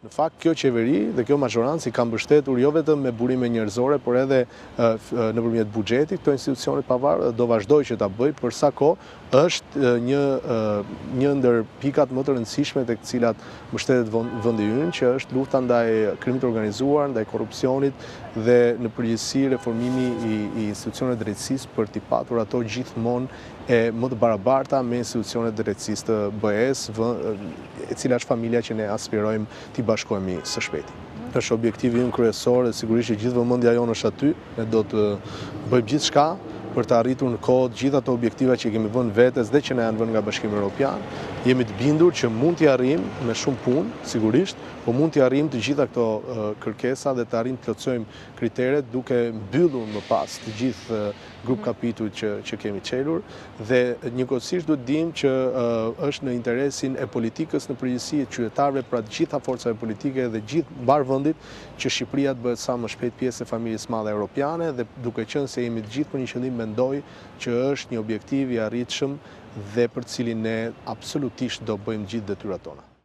Në fakt, kjo qeveri dhe kjo mazhorancë i ka mbështetur jo vetëm me burime njerëzore, por edhe nëpërmjet buxhetit këto institucione të pavarura dhe do vazhdojë që ta bëjë për sa kohë është një një ndër pikat më të rëndësishme tek të cilat mbështetet vendi ynë, që është lufta ndaj krimit të organizuar, ndaj korrupsionit dhe në përgjithësi reformimi i, i institucioneve të drejtësisë për t'i patur ato gjithmonë e më të barabarta me institucionet e drejtësisë të BE-së, e cila është familja që ne aspirojmë t'i bashkohemi së shpejti. Është objektivi ynë kryesor dhe sigurisht që gjithë vëmendja jonë është aty, ne do të bëjmë gjithçka për të arritur në kohë të gjithë ato objektiva që i kemi vënë vetes dhe që na janë vënë nga Bashkimi Evropian. Jemi të bindur që mund t'i arrijmë me shumë punë, sigurisht, po mund t'i arrijmë të gjitha këto kërkesa dhe të arrijmë të plotësojmë kriteret duke mbyllur më pas të gjithë grup kapitujt që që kemi çelur dhe njëkohësisht duhet të dimë që është në interesin e politikës në përgjithësi e qytetarëve, pra të gjitha forcave politike dhe gjithë mbarë vendit që Shqipëria të bëhet sa më shpejt pjesë e familjes së madhe europiane dhe duke qenë se jemi të gjithë për një qëllim mendoj që është një objektiv i arritshëm dhe për të cilin ne absolutisht do bëjmë gjithë detyrat tona.